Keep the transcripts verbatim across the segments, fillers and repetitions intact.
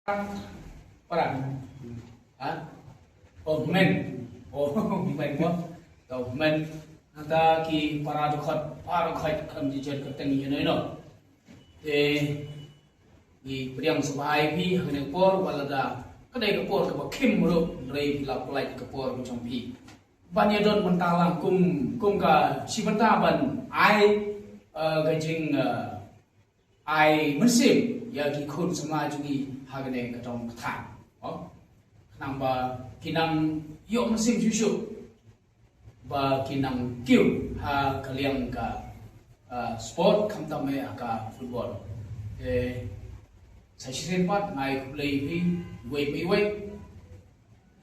Para. Ha? Oh, men. Oh, men ko. To men. Nangta ki para dkhot, para dkhot kam jijat ka teng ïa noi no. Te ngi pdiang sngewbha ïa phi ha kane ka por, wat lada ka dei ka por kaba khim ruh, hynrei phi la pynlait ka por ka jong phi ban ïa don bynta lang kum, kum ka shi bynta ban ai, eh, ka jing, eh, ai mynsiem ïa ki khun samla jong ngi ha kane ka dong ka thaiñ. Oh. Khnang ba ki nang ïoh mynsiem shuh shuh ba ki nang kiew ha ka liang ka, ah, sport, khamtam eh ha ka football. Te sa shisien pat nga ai khublei ïa phi uwei pa uwei.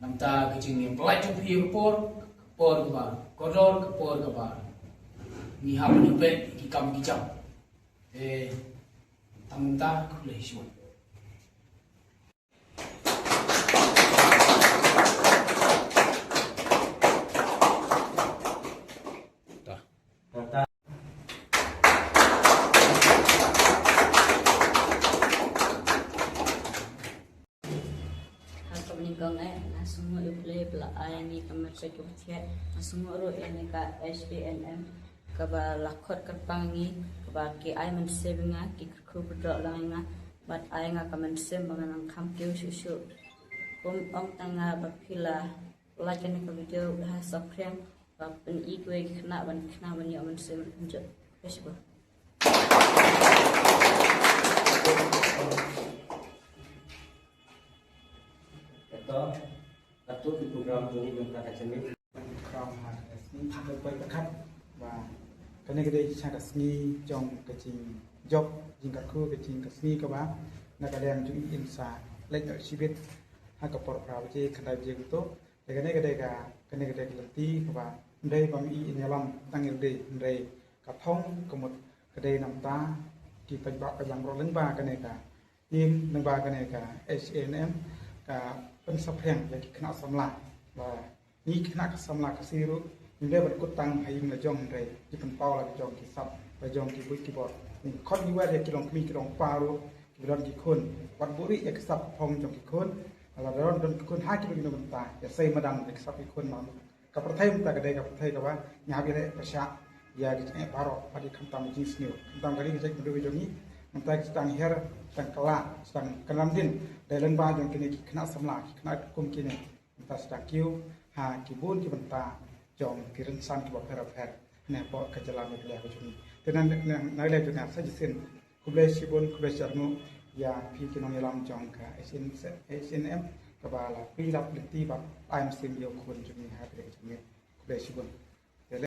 Namar ka jingïapynlait jong phi ïa ka por, ka por kaba kordor, ka por kaba ngi hap ban ïoh peit ki kam ki jam. Te tang mynta khublei shibun. Ha kaba nyngkong eh, nga sngewnguh ïa U Blei ba la ai ïa ngi ka met ka jong ka thiah. Nga sngewnguh ruh ïa kane ka H A N M kaba la khot kyrpang ïa ngi, kaba ki ai mynsiem ïa nga, ki kyrkhu kyrdoh lang ïa nga bad ai ïa nga ka mynsiem ba ngan nang kham kiew shuh shuh. Kum ong tang nga ba phi la like kane ka video, ha saphriang ba pyni kiwei ki khynnah ban, khynnah ban ïoh mynsiem ban pynjot. Khublei shibun. Ito, katto ki program jong ngi mynta ka jingmih. Program ha ka sngi, ha ka bai ka khat ba kane ka dei sha ka sngi jong ka jingjop, jingkyrkhu, ka jing, ka sngi kaba na ka liang jong ngi ngin sa leit noh shibit ha ka por phra baje, khyndai baje kumto. Te kane ka dei ka, kane ka dei ka lynti kaba ym dei ba ngi ngin ïalam tang ïa lade, hynrei ka thong ka mut ka dei namar ki paidbah, paidlang baroh lyngba kane ka team, lyngba kane ka H A N M, ka pynsaphriang ïa ki khynnah samla. Ba ngi ki khynnah ka samla Khasi ruh ngim dei ban kut tang ha ïing la jong, hynrei ngi pynpaw la ka jong ki sap, la jong ki buit ki bor. Ngi khot ngi wer ïa ki longkmie ki longkpa ruh kiba don ki khun, wat buhrieh ïa ki sap phong jong ki khun. Lada don, don ki khun ha kiba ki nongbynta, ïa sei madan ïa ki sap ki khun, namar ka pyrthei mynta ka dei ka pyrthei kaba ngi hap ïaleh pyrshah ïa ki jingeh baroh, bad ïa khamtam jingsniew, khamtam ka ri ka jaitbynriew ka jong ngi. Mynta ki sdang hiar, sdang kylla, sdang kynran dien da lyngba jong kine ki khynnah samla, ki khynnah kum kine. Mynta sdang kiew ha ki bun ki bynta jong ki rynsan kiba pher bapher ne hapoh ka jylla Meghalaya ka jong ngi. Te na, na, na ka liang jong nga sa shisien khublei shibun, khublei shihajar nguh ïa phi ki nongïalam jong ka H N, H N M kaba la pynlap lynti bad ai mynsiem ïa u khun jong ngi ha ka liang jong ngi. Khublei shibun.